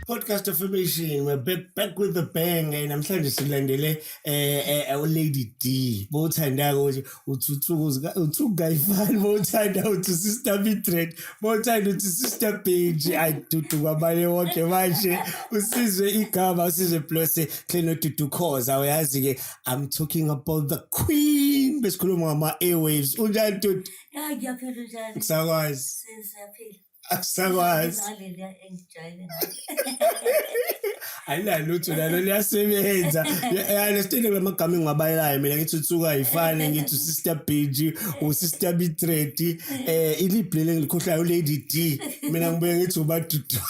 Podcast Affirmation, we're back with the bang. Namhlanje silandele Lady D. Bothanda ukuthi uthuthuka uthuka ifani, bothanda uthi Sister Mildred, bothanda uthi Sister Benji. Ayidudu kwabanye wonke manje. Usizwe igama, usizwe plus Cleno Dudu Khoza. Uyazi ke, I'm talking about the queen. Besikhuluma ngama airwaves. Unjani, Dudu? Ya, ngiyaphila, njani? Kusakwazi. Siyaphila. Akusakwazi. Ngaleliya engijwayele ngalo. Ayinalutho nalo, liyasebenza. I-understand kula magama engiwabayelayo mina, ngithi utsuka ayifani, ngithi uSister Benji, uSister Bitredi, iliphi leli engilikhohlayo, uLady D, mina ngibuye ngithi uBadudu.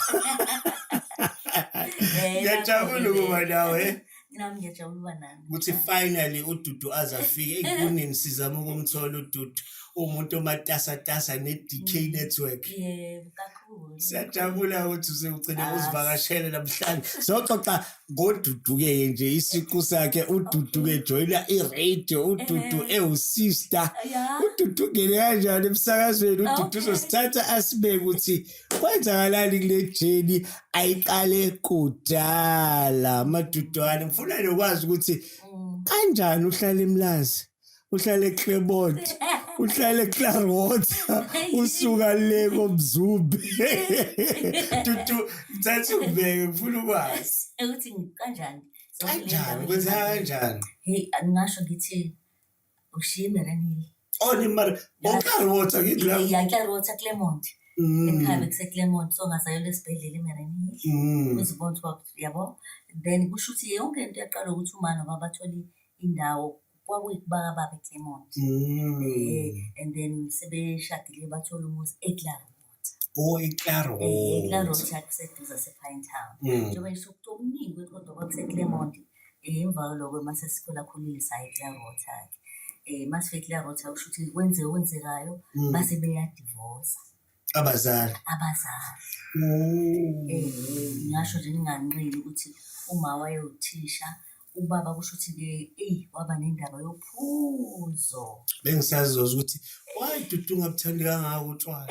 Ngiyajabula ukuba nawe. Nami ngiyajabula ukuba nani. Ukuthi finally uDudu aze afike. Ekunini sizama ukumthola uDudu, umuntu omatasatasa ne-DK Network. Yebo, kakhulu. Siyajabula ukuthi usewugcine Ah. uzivakashele namhlanje. Soxoxa ngoDudu-ke nje, isiqu sakhe uDudu-ke, joyina i-radio uDudu, ewusister. UDudu ungene kanjani emsakazweni uDudu? Uzosithatha asibeke ukuthi kwenzakalani kule journey ayiqale kudala. Madudwane, ngifuna nokwazi ukuthi kanjani uhlala eMlazi, uhlale eClermont, uhlale eClaarwater, usuka le koMzumbe. Dudu, ngithatha ukubeke, ngifuna ukwazi. Ukuthi kanjani? Zonke le Kanjani ndawo kwenzeka engihambe. kanjani? Hey, angingasho ngithi ushiye iMariannhill. Oh, ni mara oClaarwater ngithi la. Ya, Klaarwater, Claremont. Ekhaya bekuse-Claremont, so ngazalelwa esibhedlela iMariannhill. Uzibona ukuthi yabo. Then kusho ukuthi yonke lento yaqala ukuthi uma noma bathole indawo kwakuyikubaka baba eClermont. And then sebeshadile bathola umuzi eClaarwater. Oh, eClaarwater. EClaarwater kuseduze sase-Pinetown. Njengoba ngisho ukuthi okuningi kwethu kodwa kwakuse-Claremont. Emva kwaloko mase sikhula khulile saya eClaarwater-ke. Masifika eClaarwater kusho ukuthi kwenzeka okwenzekayo, base beyadivosa. Abazali. Abazali. Ngingasho nje nginganqeni ukuthi uma wayewuthisha, ubaba kusho ukuthi-ke eyi waba nendaba yophuzo. Bengisazizoza ukuthi why Dudu ungabuthandi kangaka utshwala.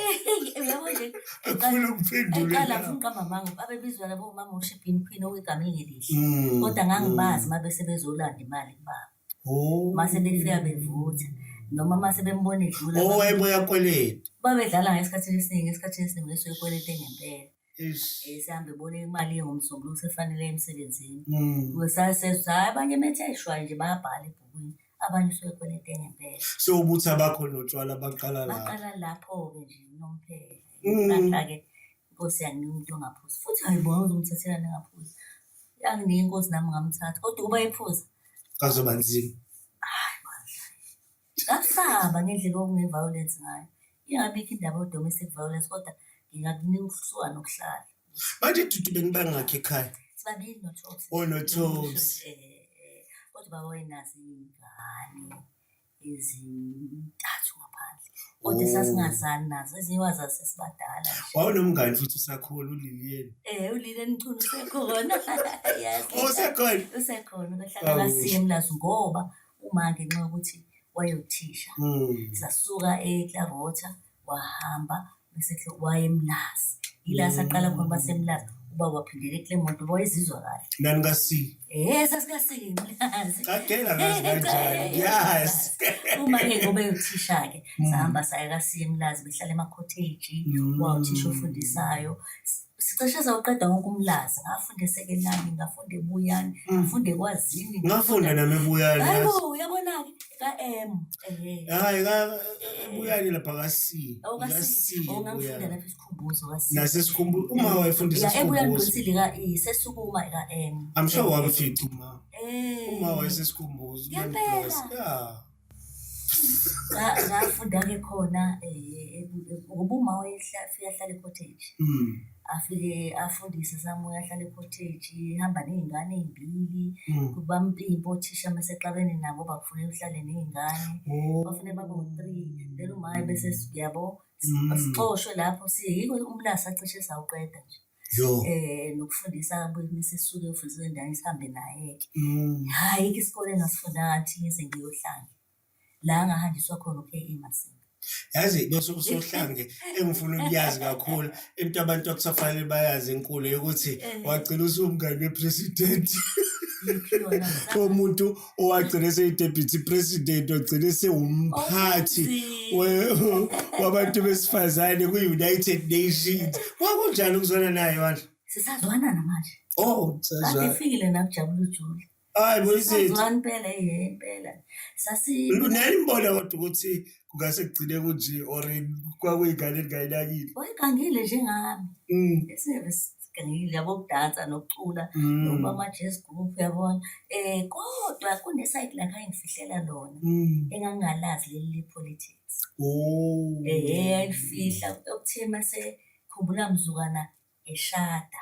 Uyabo nje. Afuna ukuphendula. Eqala afuna uqamba amanga, babebizwa labo mama uShibhini Queen, okuyigama elingelihle. Kodwa ngangibazi uma bese bezolanda imali kubaba. Mase befika bevutha noma mase bembona edlula. Oh, wayebuya kweleta. Babedlala ngesikhathini esiningi, esikhathini esiningi besuke ngempela. Eish. Sihambe boleka imali ngomsombuluko sefanele emsebenzini. Sasezwa hhayi, abanye bethe shwa nje bayabhala ebhukwini, abanye usuke kwelete ngempela. So ubutha bakho notshwala baqala lapho. Baqala lapho-ke nje unomphela. Nhlanhla-ke inkosi yanginika umuntu ongaphuzi futhi, hayi bona uzomthathelani engaphuzi. Yanginika inkosi nami ngamthatha, kodwa ukuba ephuza. Kazoba nzima. Hhayi bandla. Ngakusaba ngendlela okune-violence ngayo. Ingabikho indaba yo-domestic violence kodwa ngingakunika ukusuka nokuhlala. Manje Dudu, benibangakhi ekhaya? Sibabili noThobs. Oh, noThobs. Kodwa baba wayenazo iy'ngane ezintathu ngaphandle. Kodwa sasingazani nazo, ezinye wazazi sesibadala nje. Wawunomngani futhi usakhula, uLilian. ULilian Mchunu usekhona. Yes. Oh, usekhona. Usekhona, ubehlala kaSiya eMlazi ngoba uma ngenxa yokuthi wayewuthisha. Sasuka eClaarwater wahamba bese waya eMlazi. Ila saqala khona baseMlazi. Uba waphindela eClermont, wayezizwa kahle. Nani ka-C? Sasika-C eMlazi. Qagela ngazi kanjani? Ngiyazi. Uma-ke ngoba ewuthisha-ke, sahamba saya ka-C eMlazi, behlala ema-cottage, wawuthisha ofundisayo. Sicishe sawuqeda wonke uMlazi. Ngafunda eSekelani, ngafunda eBuyani, ngafunda eKwazini. Ngafunda nami eBuyani. Hayi bo, uyabona-ke ka-M. Hayi, ka eBuyani lapha ka-C. Oh, ka-C. Ka-C. Oh, ngangifunda eBuyani. lapha eSikhumbuzo ka-C. Nasesikhumbuzo uma wayefundisa Ya, eBuyani eSikhumbuzo. qinisile ka-E, sesukuma ka-M. I'm sure wamfica uma. Uma wayesesikhumbuzo. Ngempela? Yeah. Ngafunda-ke khona ngoba uma wayefika ahlale e-cottage. Afike afundise samuye ahlale e-cottage, ehamba ney'ngane ey'mbili. Bampimpe othisha uma esexabene nabo bakufuneka uhlale ney'ngane. Bafuneka babe u-three, then uma bese yabo, sixoshwe lapho yiko uMlazi sacishe sawuqeda nje. Yo. Nokufundisa mese sisuke eyofundisa endaweni sihambe naye-ke. Hhayi, ayikho isikole engasifundanga ngathi ngize ngiyohlanya. La ngahanjiswa khona u-K.E. Masinga. Yazi bese usohlange engifuna ukuyazi kakhulu into abantu akusafanele bayazi enkulu yokuthi wagcina usumngani we-president. Yiphi yona? Umuntu owagcina eseyi-deputy president, wagcina esewumphathi wabantu besifazane kwi-United Nations. Kwakunjani ukuzwana naye bandla? Sisazwana namanje. Oh, Kade sazwana. ifikile nakujabula ujule. Hayi bo, izethu. Sisazwana impela, eh, impela. Sasi Nanimbona kodwa ukuthi kungase kugcine kunje or kwakuyingane engayinakile? Wayegangile njengami. Esingeve sigangile yabo, ukudansa nokucula nokuba ama-jazz group, yabona. Kodwa kune-side lakhe ayengifihlela lona engangingalazi, leli le-politics. Oh. Ayelifihla okuthe mase khumbula mzukwana eshada.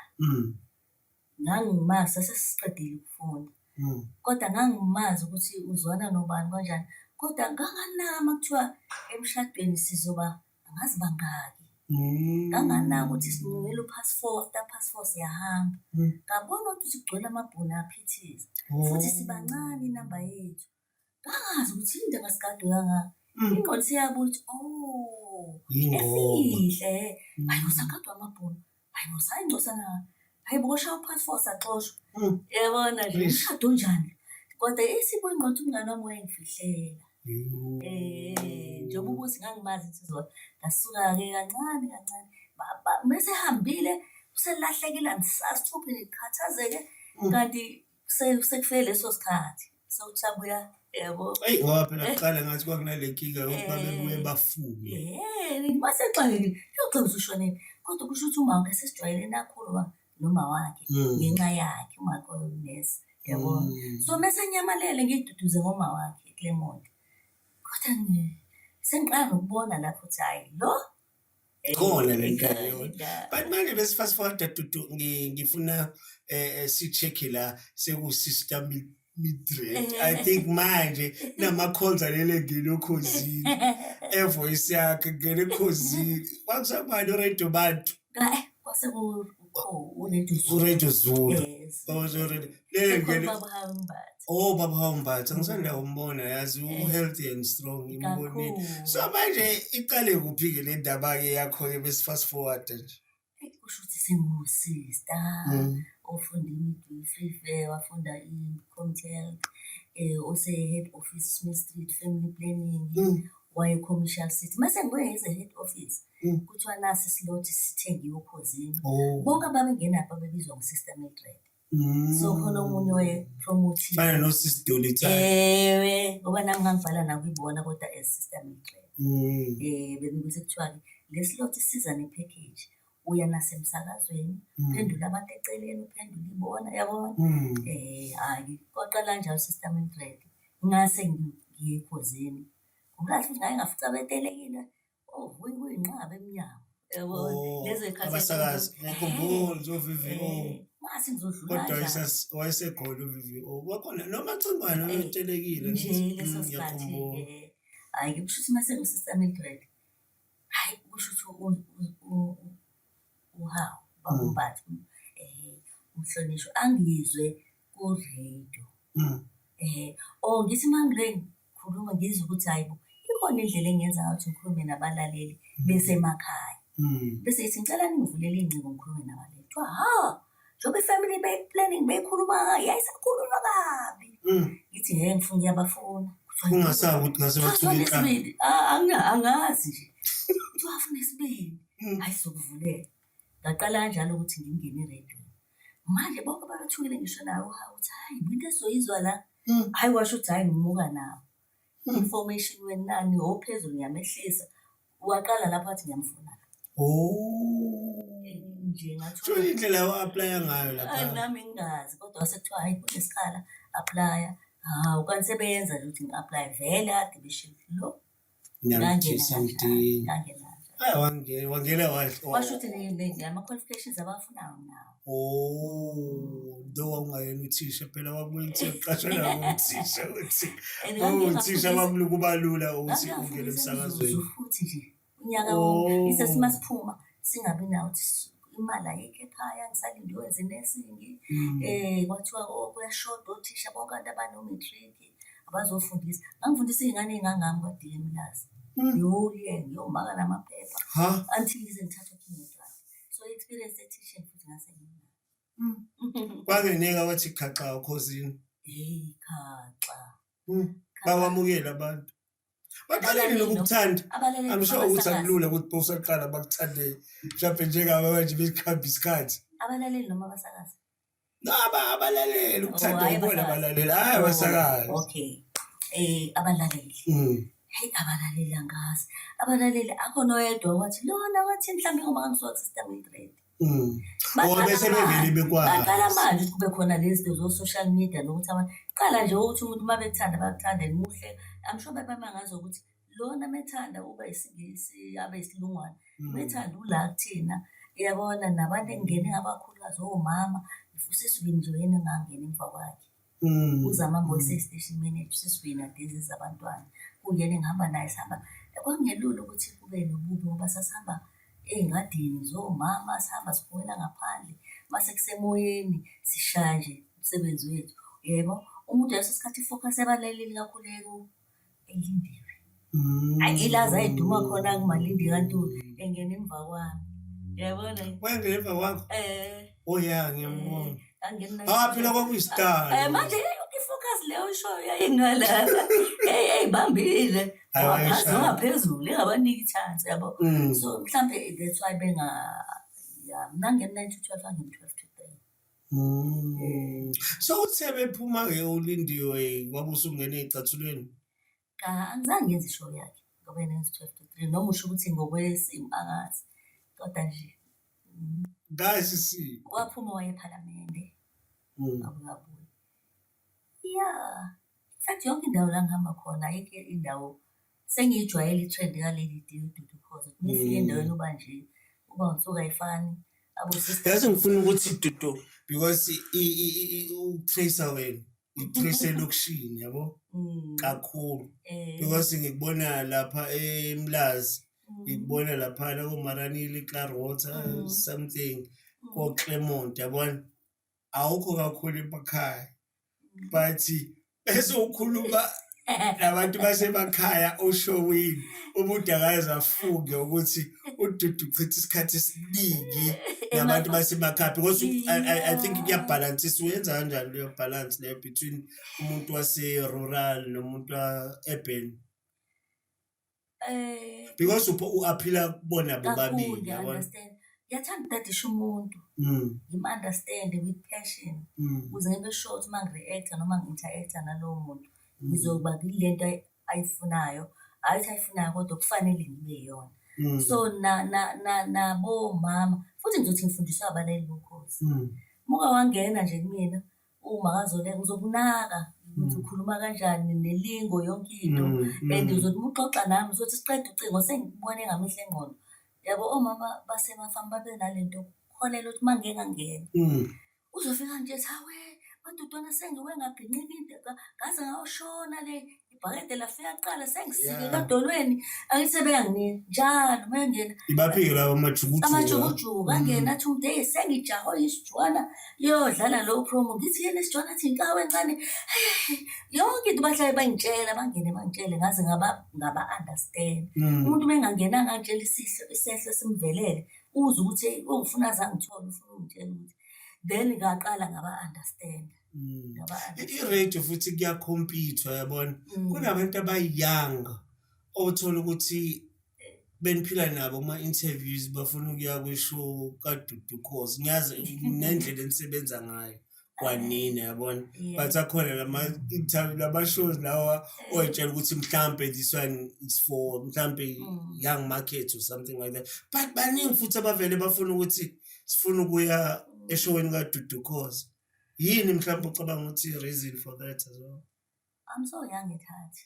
Ngangimazi, sasesiqedile ukufunda. Kodwa ngangimazi ukuthi uzwana nobani kanjani. Kodwa nganganaka uma kuthiwa emshadweni sizoba angazi bangaki. Nganganaka ukuthi sinyukela u-past four, after past four siyahamba. Ngabona ukuthi kugcwele amabhunu aphithiza. Futhi sibancane inamba yethu. Ngangazi ukuthi yini indaba sigadwe kangaka. Ingqondo isiyabuya ukuthi oh, Yingoba. efihle. Hayi bo, sagadwa amabhunu. Hayi bo, sayingcosana. Hayi bo, kwashaya u-past four saxoshwa. Yabona nje, umshado onjani. Kodwa isibuya ingqondo ukuthi umngani wami wayengifihlela. Njengoba ukuthi ngangimazi insizwa, ngasuka-ke kancane kancane. Mese ehambile, uselahlekile, angisazi thuphi, ngikhathazeke. Kanti sekufike leso sikhathi sokuthi abuya, yabo. Eyi, ngoba phela kuqala ngathi kwakunale nkinga yokuthi babebuye bafune. Mase exakekile, uyogcina usushonile. Kodwa kusho ukuthi uma wakhe sesijwayelene kakhulu noma wakhe ngenxa yakhe, uma wakhe wayewunesi, yabo. So mese enyamalele ngiyiduduze ngoma wakhe eClermont. Kodwa sengiqala nokubona lapho ukuthi hhayi lo Khona le nto yona. But manje bese fast forward, Dudu, ngifuna si-check la seku-sister Mildred. I think manje nama-calls alele ngene okhozini. E-voice yakhe ngene ekhozini. Kwakusabani uRadio Bantu? Kwase uRadio Zulu. URadio Zulu. Yes. Oh, so Radio. Lele Sekhona ngene. Baba Hawumbatha. Oh, Baba Hawumbatha, ngisanda kumbona yazi, u-healthy and strong, ngimbonile. Kakhulu. So manje iqale kuphi-ke le ndaba-ke yakho-ke bese fast forward nje? Kusho ukuthi sengiwu-sister ofunda i-midwifery, wafunda i-community health, ose-head office Smith Street family planning, waye-commercial city. Mase ngibuye ngeze head office, kuthiwa nasi i-slot sithengiwe okhozini. Oh. Bonke ababengena babebizwa ngo-Sister Mildred. So khona omunye waye-promote. Fana no-Sis Dolly Tyler. Ewe, ngoba nami ngangibhala nakuyibona kodwa as Sister Mildred. Bese kuthiwa-ke le slot siza ne-package. Uya nasemsakazweni, uphendule abantu eceleni, uphendule ibona, yabona. Hhayi, kwaqala kanjalo Sister Mildred. Ngase ngiye ekhozini. Ngoba futhi ngake ngafica betelekile. Oh, kuyinqaba emnyango. Yabona, Oh, lezo y'khathi abasakazi, ngiyakhumbula zo-VVO. Ngase ngizodlula Kodwa kanjani. wayesekhona u-VVO. Wakhona noma Cingwane wayetelekile. Nje Ngithi, leso sikhathi. Ngiyakhumbula. Hhayi, kusho ukuthi mase ngu-Sister Mildred, hhayi kusho ukuthi uHawu, Baba uMbatha, umhlonishwa angizwe ku-radio. Or ngithi uma ngile ngikhuluma ngizwe ukuthi hhayi bo, ikhona indlela engingenza ngayo ukuthi ngikhulume nabalaleli besemakhaya. Bese ngithi ngicela ningivulele iy'ngcingo ngikhulume nabalaleli. Kuthiwa ha, njengoba i-family planning beyikhuluma, yayisakhulunywa kabi. Ngithi hhe, ngifuna ngiyabafuna. Kuthiwa Kungasabi ukuthi ngase kuthiwa bathuke inhlamba. nesibindi. Angazi nje. Kuthiwa afuna isibindi. Hhayi sizokuvulela. Ngaqala kanjalo ukuthi ngingene erediyweni. Manje bonke babethukile ngisho naye uHawu ukuthi hhayi into esizoyizwa la. Hhayi washo ukuthi hhayi ngimuka nabo. Information wenani ophezulu ngiyamehlisa. Waqala lapho wathi ngiyamfuna. Oh. Nje ngathola. Sho indlela o-applya ngayo lapha. Hayi nami ngingazi kodwa kwase kuthiwa hhayi kunesikhala applya. Hawu kanti sebeyenza nje ukuthi ngi-applye vele kade beshilo lo. Ngiyamthisa, Ngangena ngidinga. ngangena kanjalo. Hayi wangena, wangena Kwasho ukuthi ama-qualifications abawafunayo nginawo. Oh, though wawungayena uthisha phela wakubuye uthi uqashwa nanguthisha uthi And uthisha kwakuba lula ukuthi ungene ngangingafundisa emsakazweni. imizuzu futhi nje unyaka Oh. wonke. Isesi masiphuma singabi nawo ukuthi imali ayikho ekhaya, ngisalinde ukwenza i-nursing. Kwathiwa oh kuyashoda othisha bonke abantu abano-matric abazofundisa. Ngangifundisa iy'ngane ey'ngangami kwa-D M Mlazi. The whole year ngiyomaka namaphepha Ha? until ngize ngithathwe kindergarten. So i-experience ye-teaching futhi ngase nginayo. Kwangeneka wathi khaxa ukhosini. Hey khaxa. Bawamukela abantu. Baqaleni nokukuthanda. Abalaleli I'm sure ukuthi abasakazi. akulula ukuthi bosaqala bakuthande mhlawumbe njengaba manje bekhamba isikhathi. Abalaleli noma abasakazi? No, abalaleli Oh, ukuthanda hhayi ubona abasakazi. abalaleli, hhayi Oh, abasakazi. okay. Abalaleli. Hey, abalaleli angazi. Abalaleli akhona oyedwa wathi lona wathi mhlawumbe ngoba ngangisuka ku-Sister Mildred. Oh, bese bevele bekwazi. Baqala manje ukuthi kube khona lezi zinto zo-social media nokuthi abantu qala nje ukuthi umuntu uma bekuthanda bakuthande muhle. I'm sure bebemangaza ukuthi lona methanda uba isiNgisi abe isilungwana. Methanda ula kuthina. Uyabona nabantu engingene abakhulukazi omama usisi nje yena engangena emva kwakhe. Uzama Mboyise station manager usisi wina lezi zabantwana. Kuyena engihamba naye sihamba. Kwakungelula ukuthi kube nobubi ngoba sasihamba ey'ngadini zomama, sihamba siphumela ngaphandle. Mase kusemoyeni sishaya nje umsebenzi wethu. Yebo, umuntu leso sikhathi i-focus yabalaleli kakhulu eLindiwe. Hhayi ila zayiduma khona kuMalindi kaNtuli engena emva kwami. Uyabona? Wayengena emva kwakho? Eh. Oh yeah, ngiyambona. Angena Ah, phela kwakuyisitayela. Manje yonke i-focus leyo oyishoyo yayingalala. Hey, eyibambile. Hayi, Waphansi wayeshaya. wangaphezulu engabaniki i-chance yabo. So mhlambe that's why benga ya mina ngena 9 to 12 angena 12 to 3. So uthe bephuma-ke uLindiwe wabe usungena ey'cathulweni? Cha, angizange ngenze i-show yakhe ngoba yena yenza 12 to 3 noma usho ukuthi ngokwesimo angazi. Kodwa nje Ngasi isimo. waphuma waye ephalamende. Wabuya. Yeah. In fact yonke indawo la ngihamba khona ayikho indawo sengiyijwayele i-trend ka-Lady D uDudu Khoza. Uma ufika endaweni uba nje uba unsuku ayifani. Abo sister Yazi ngifuna ukuthi Dudu because uku-trace wena i-trace elokishini yabo kakhulu because ngikubona lapha eMlazi, ngikubona lapha la koMaranile, Klaarwater, something ko Claremont yabona, awukho kakhulu emakhaya but bese ukhuluma nabantu basemakhaya oshowini umuntu akaze afunge ukuthi uDudu uchitha isikhathi esiningi nabantu basemakhaya because I think kuyabhalansisa. Uyenza kanjani leyo balance leyo between umuntu wase-rural nomuntu wa-urban? Because u-appeal-a kubona Kakhulu bobabili yabona. ngiya-understand. Ngiyathanda ukudadisha umuntu. Ngim-understand with passion. Ukuze ngibe sure ukuthi uma ngi-react-a noma ngi-interact-a nalowo muntu ngizoba kule nto ayifunayo. Hhayi ukuthi ayifunayo kodwa kufanele ngibe yiyona. So nabomama futhi ngizothi ngifundiswe abalaleli bokhozi. Uma uke wangena nje kumina uMakaZoleka ngizokunaka ukuthi ukhuluma kanjani nelingo yonke into. And uzothi uma uxoxa nami uzothi siqeda ucingo sengikubone ngamehlo engqondo. Yabo omama basemafamu babe nalento yokukholelwa ukuthi uma ngike ngangena. Uzofika nje ethi hawe madudwana sengiwe ngaginqika into ngaze ngayoshona le ibhakede lafika kuqala sengisike edolweni. Angithi sebeyanginika njalo uma engena. Ibaphike laba amajukujuku. Amajukujuku angena athi umuntu hey sengijaho isijwana liyodlala lo promo. Ngithi yena isijwana athi inkawu encane. Yonke into bahlale bangitshela bangene bangitshele ngaze ngaba understand. Umuntu uma engangenanga angitshela isehlo simvelele uzwe ukuthi hey ungifuna aze angithole ufuna ungitshela ukuthi then ngaqala ngaba understand. I-radio futhi kuya-compete-wa yabona. Kunabantu abayi-young othola ukuthi beniphila nabo kuma-interviews bafuna ukuya kwi-show kaDudu Khoza. Ngiyazi nendlela enisebenza ngayo kwanina yabona. But akhona lama-interview lama-shows lawa oyitshela ukuthi mhlampe this one is for mhlampe young market or something like that. But baningi futhi abavele bafuna ukuthi sifuna ukuya eshowini kaDudu Khoza. Yini mhlawumbe ucabanga ukuthi reason for that as well? I'm so young at heart.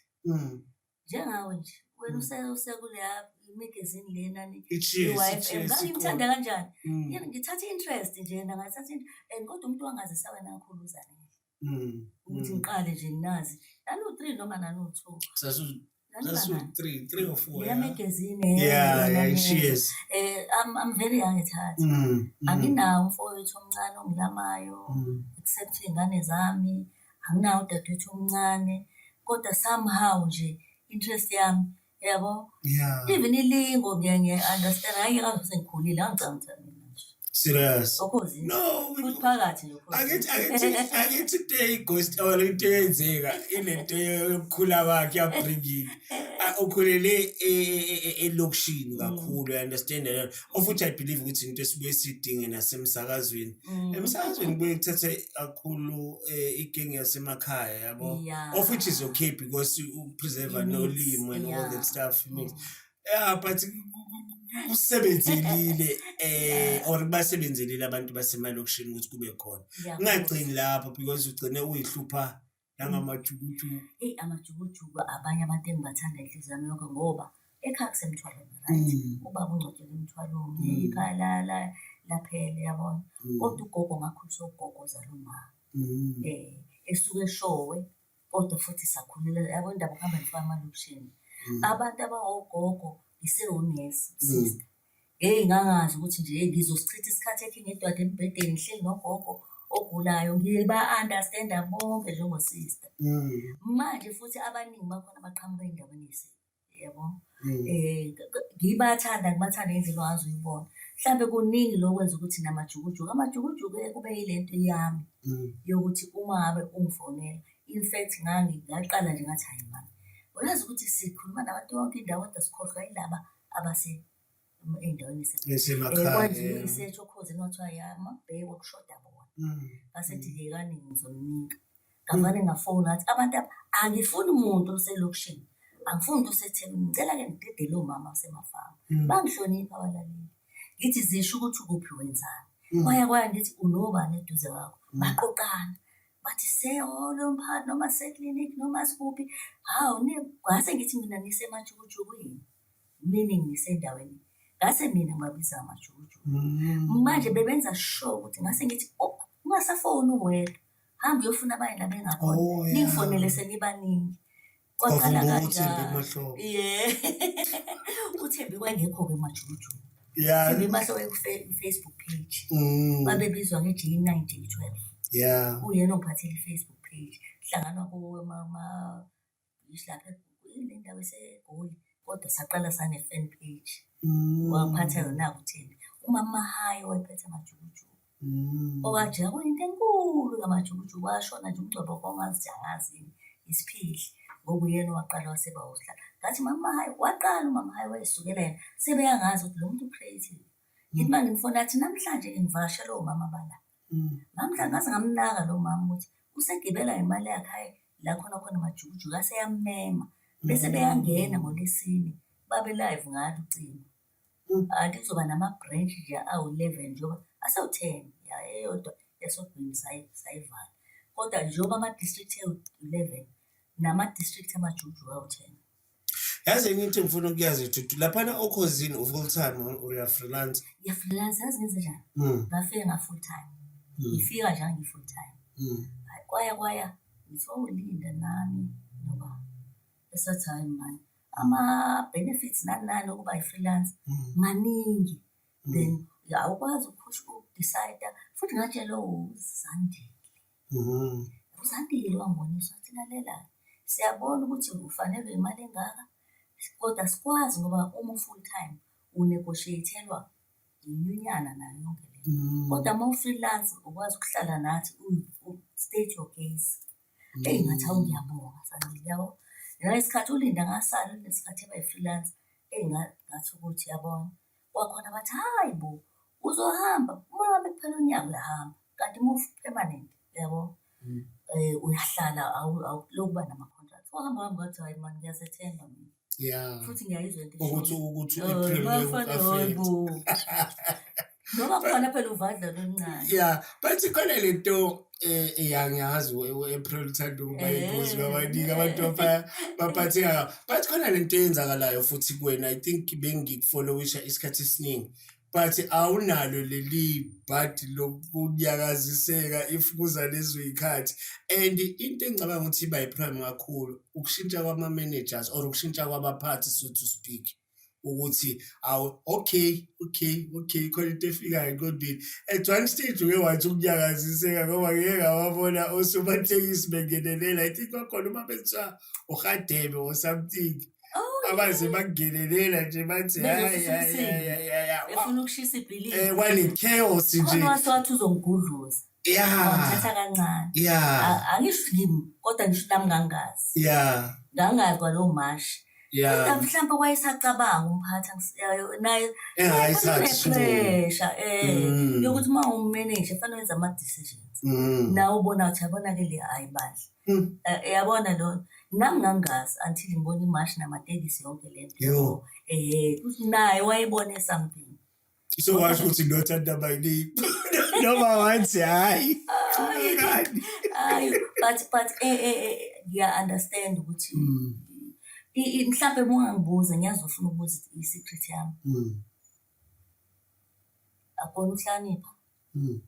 Njengawe nje wena usekuleya magazine lena I-Cheers, ngangimthanda kanjani? Yena ngithatha interest nje ngathatha and kodwa umuntu wangazisa wena kakhulu uZanele. Ukuthi ngiqale nje nginazi. Nanu 3 noma nanu 2. Sasu 3 or 4. Leya magazine. Yeah, Cheers. I'm very young at heart. Anginawo umfowethu omncane ongilamayo except iy'ngane zami. Anginawo udadewethu omncane kodwa somehow nje interest yami Yabo? Yeah. Even ilingo ngiya-understand, hhayi ngabe sengikhulile, angicabanga ukuthi mina nje. Serious. Okhozini. No, Futhi phakathi nje okhozini. Akithi into eyi-ghost or into eyenzeka inento yokukhula kwakhe upbringing. Ukhulele elokishini kakhulu, you understand that? Of which I believe ukuthi into esibuye sidinge nasemsakazweni. Emsakazweni kubuye kuthathe kakhulu igenge yasemakhaya, yabo. Of which is okay because you preserve Imix, nolimi and all that stuff. Mix. Yeah, but kusebenzelile or basebenzelile abantu basemalokishini ukuthi kube khona. Ungagcini lapho because ugcine uyihlupha nangamajukujuku. Eyi, amajukujuku abanye abantu engibathanda inhliziyo yami yonke ngoba ekhaya kusemthwalweni, right? Ubaba ungcwatshele emthwalweni, ikhaya laphela, yabona. Kodwa ugogo ngakhuliswa ugogo ozala uma. Esuke eshowe, kodwa futhi sakhulela, yabo indaba yokuhamba nifaka emalokishini. Abantu abawogogo ngisewunesi, sister. Hheyi, ngangazi ukuthi nje ngizosichitha isikhathi eKing Edward embhedeni ngihleli nogogo ogulayo, ngiba-understand-a bonke njengo-sister. Manje futhi abaningi bakhona baqhamuka ey'ndaweni yabo. Ngibathanda, ngibathanda ngendlela ongaze uyibone. Mhlampe kuningi lokho okwenza ukuthi namajukujuku, amajukujuku kube yile nto yami yokuthi uma ngabe ungifonela, in fact ngaqala nje ngathi hhayi mani, uyazi ukuthi sikhuluma nabantu yonke indawo kodwa sikhohlwa yilaba abase ey'ndaweni Esemakhaya. Kwenziwa i-research oKhozini kwathiwa ya, uma kubhekwa kushoda bona. Ngase yekani ngizoninika. Ngavane ngafona ngathi abantu angifuni muntu oselokishini, angifuni umuntu oseThekwini, ngicela-ke nidedele omama basemafamu. Bangihlonipha abalaleli. Ngithi zisho ukuthi ukuphi wenzani. Kwaya kwaya ngithi unobani eduze kwakho. Baqoqana. Bathi sehholo yomphakathi noma seklinikhi noma sikuphi. Hawu, ngase ngithi mina ngisemajukujukwini. Meaning ngisendaweni. Ngase mina ngibabiza ngamajukujuku. Manje bebenza sure ukuthi ngase ngithi, oh, ungasafoni uwedwa. Hamba uyofuna abanye la bengakhona. Oh, yeah. Ningifonele senibaningi. Kwaqala Wavuma kanjalo. uThembi Mahlobo. Yeah. uThembi wayengekho-ke emajukujuku. Uthembi Mahlobo ku-Facebook page. Babebizwa nge-J9, J12. Uyena ongiphathela i-Facebook page. Hlanganwa kuwo lapha le ndawo eseGoli, kodwa saqala sane-fan page. Wangiphatha yona-ke uThembi. UMama Mahaye wayephethe amajukujuku. Owajika kuyinto enkulu ngamajukujuku, washona nje umngcwabo ongazi angazi isiphihli. Ngoba uyena owaqala waseba usihlalo. Ngathi Mama Mahaye, waqala uMama Mahaye wayesukela yena. Sebeyangazi ukuthi lo muntu u-creative. Ngithi uma ngimfona athi namhlanje ngivakashele omama bala. Namhla ngaze ngamnaka lo mama ukuthi usegibela ngemali yakhe hhayi la khona khona amajukujuku aseyamema. Bese beyangena ngoLwesine babe live ngalo ucingo. Anti kuzoba nama-branch nje awu-11 njengoba asewu-10, ya eyodwa yasoGwini sayivala. Kodwa njengoba ama-district ewu-11 nama-district amajukujuku awu-10. Yazi enye into engifuna ukuyazi Dudu, laphana oKhozini u-full time or uya-freelance? Ngiya-freelance, yazi ngenze njani? Ngafika nga-full time. Ngifika nje ngi-full time. Hhayi, kwaya kwaya ngithi olinda nami noba esathi hhayi mani ama-benefits nani nani okuba i-freelance maningi. Then awukwazi uku-decide-a futhi ngatshelwa uZandile. UZandile wangibonisa wathi lalela, siyabona ukuthi ufanelwe imali engaka, kodwa sikwazi ngoba uma u-full time u-negotiate-elwa inyunyana nayo yonke le. Kodwa uma u-freelance ukwazi ukuhlala nathi state your case. Eyi ngathi hawu ngiyabonga Zandile yabo. Ngalesi uLinda ngasala kulesikhathi eba i-freelance, eyi ngathi ukuthi yabona. Kwakhona bathi hhayi bo, uzohamba uma ngabe kuphela unyaka uyahamba, kanti uma u-permanent yabo, uyahlala awuloku nama-contract. Wahamba hamba ngathi hhayi mani ngiyazethemba mina. Futhi ngiyayizwa into Ukuthi eshoyo. ukuthi u-April ngeke Bafana, hayi bo. Noma kukhona phela uvadla oluncane. Yeah, but khona lento ya ngiyazi u-April uthanda ukuba ingozi kwabaningi abantu baphatheka. But khona lento eyenzakalayo futhi kuwena, I think bengikufollowisha isikhathi esiningi. But awunalo leli bhadi lokunyakaziseka if kuza lezo y'khathi. And into engicabanga ukuthi iba yi-prime kakhulu ukushintsha kwama-managers or ukushintsha kwabaphathi, so to speak. Ukuthi awu okay okay okay khona into efikayo engqondweni. At one stage uke wathi ukunyakaziseka ngoba ngike ngawabona osomatekisi bengenelela. I think kwakhona uma bekuthiwa uHadebe or something. Oh Abaze bakungenelela nje bathi hayi Bezofisa hayi umsindo. hayi hayi. Befuna ukushisa ibhilidi. Kwane chaos nje. Khona wase wathi uzongigudluza. Wangithatha kancane. Angisho kimi kodwa ngisho nami ngangazi. Ngangazi kwalowo mashi. Kodwa mhlawumbe wayesacabanga umphathi naye Engakayithathi sure. pressure yokuthi uma uwu-manager kufanele wenze ama-decisions. Nawe ubona ukuthi yabona-ke le, hhayi bandla. Yabona lo, nami ngangingazi until ngibona imashi namatekisi yonke le nto. Yo. Ukuthi naye wayebone something. So washo ukuthi not under my name. Noma wathi hhayi. Qhubekani. Hayi, but ngiya-understand ukuthi mhlampe uma ungangibuza, ngiyazi ufuna ukubuza i-secret yami. Akukona ukuhlakanipha.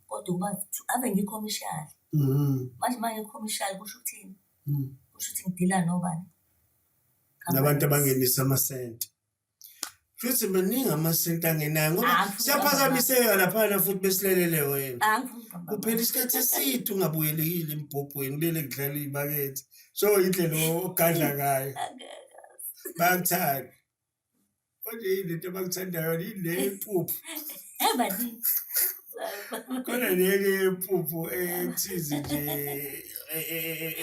Kodwa ukuba ave ngi-commercial. Manje uma ngi-commercial kusho ukuthini? Kusho ukuthi ngidila nobani? Nabantu abangenisa amasenti. Futhi maningi amasenti angenayo ngoba Ah, angifuni siyaphazamiseka laphana futhi besilelele wena. Angifuni ukuqamba Kuphela isikhathi eside ungabuyelekile embhobhweni kulele kudlala iy'makethe. So indlela ogadla ngayo. Bayakuthanda. Manje yini lento abakuthandayo yona, yini le yempuphu? Baningi. Khona leli yempuphu ethize nje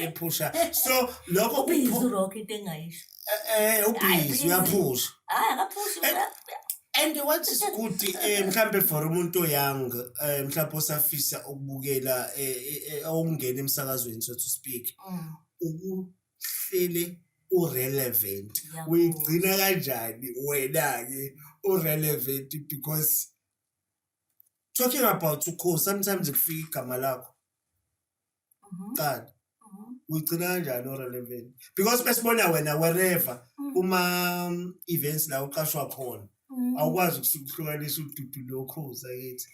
ephusha. So lokho U-busy uRock into engayisho. U-busy uyaphusha. Hhayi, akaphushi. And what is good mhlambe for umuntu o-young, mhlambe osafisa ukubukela, ukungena emsakazweni, so to speak, ukuhlele u-relevant. Uyigcina kanjani wena-ke u-relevant? Because talking about ukhozi, sometimes kufika igama lakho qala, uyigcina kanjani u-relevant? Because besibona wena wherever kuma events la uqashwa khona, awukwazi ukuhlukanisa uDudu nokhozi akithi.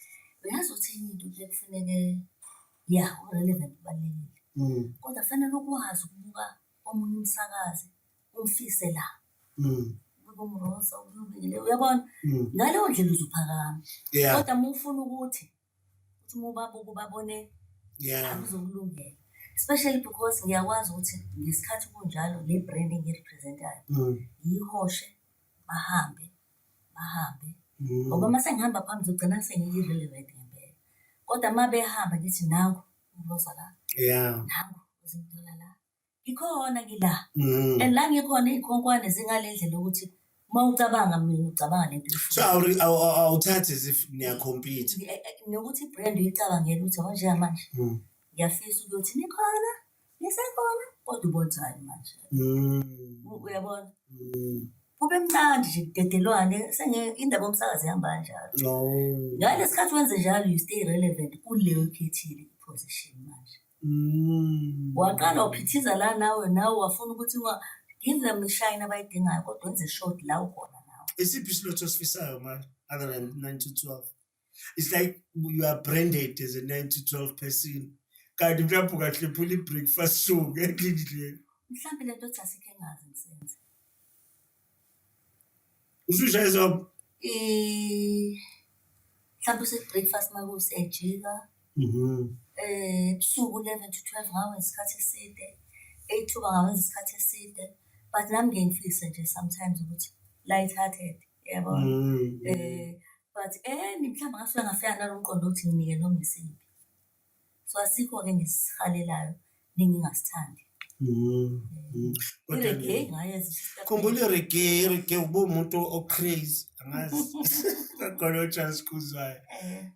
Uyazi ukuthi enye into kuye kufuneke, ya, u-relevant kubalulekile. Kodwa kufanele ukwazi ukubuka omunye umsakazi umfise la. Ube umrosa, ube uyabona? Ngaleyo ndlela uzophakama. Kodwa uma ufuna ukuthi uma ubabuka ubabone akuzokulungela. Especially because ngiyakwazi ukuthi ngesikhathi kunjalo le brand engiyi-represent-ayo ngiyihoshe, bahambe, bahambe. Ngoba uma sengihamba phambi ngizogcina sengiyi-irrelevant ngempela. Kodwa uma behamba ngithi nangu uRosa la, nangu uZimdola la. Ngikhona ngila. And la ngikhona iy'khonkwane zingale ndlela yokuthi uma ucabanga mina ucabanga lento. So awuthathi as if niya-compete. Nokuthi i-brand uyicabangela ukuthi yabo njengamanje ngiyafisa ukuthi nikhona, nisekhona, kodwa ubona ukuthi hhayi manje. Uyabona? Kube mnandi nje kudedelwane, indaba yomsakazo ihamba kanjalo. Oh. Ngalesi khathi wenze njalo you stay relevant kuleyo oyikhethile i-position manje. Waqala waphithiza la nawe wafuna ukuthi give them i-shine abayidingayo kodwa wenze short la ukhona nawe. Isiphi isilotho osifisayo manje other than 9 to 12? It's like you are branded as a 9 to 12 person. Kanti mhlawumbe ungahlephula i-breakfast show ngenye indlela. Mhlawumbe lento othi asikho engazi ngisenze. Usushayisa Mhlawumbe use-breakfast makusejika. Ebusuku 11 to 12 ngawenza isikhathi eside. 8 to ngawenza isikhathi eside. But nami ngiye ngifise nje sometimes ukuthi light hearted, yabona. But mhlawumbe ngasuke ngafika nalo mqondo ukuthi nginike noma isiphi. So asikho-ke engisihalelayo nengingasithandi. Kodwa I-reggae ngayenza. Khumbula i-reggae, i-reggae ube umuntu o-crazy, angazi. Khona uCharles Khuzwayo,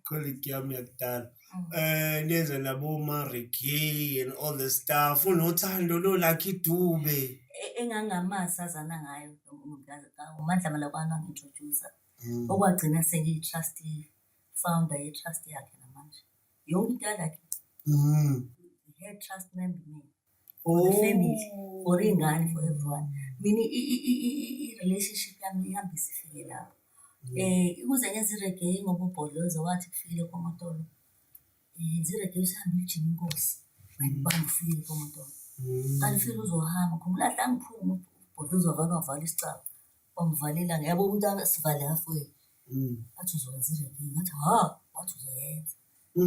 colleague yami yakudala. Nenza nabo ma-reggae and all the stuff. Unothando lo Lucky Dube. Engangamazi sazana ngayo uMandla Malakwane wangi-introduce-a. Okwagcina sengiyi-trustee, founder ye-trust yakhe namanje. Yonke into yaLucky. Head trust member mina. For the family, for iy'ngane, for everyone. Mina i-relationship yami ihamba isifike lapho. Ukuze ngenze i-reggae ngoba uBhodloza wathi kufikile koMotolo. Yenza i-reggae usihambe ujime inkosi. Mayibambe ufikile koMotolo. Kanti ufike uzohamba, khumbula kahle angiphumi uBhodloza wavele wavala isicaba. Wamvalela, yabo umuntu asivale halfway. Wathi uzowenza i-reggae, ngathi ha, wathi uzoyenza.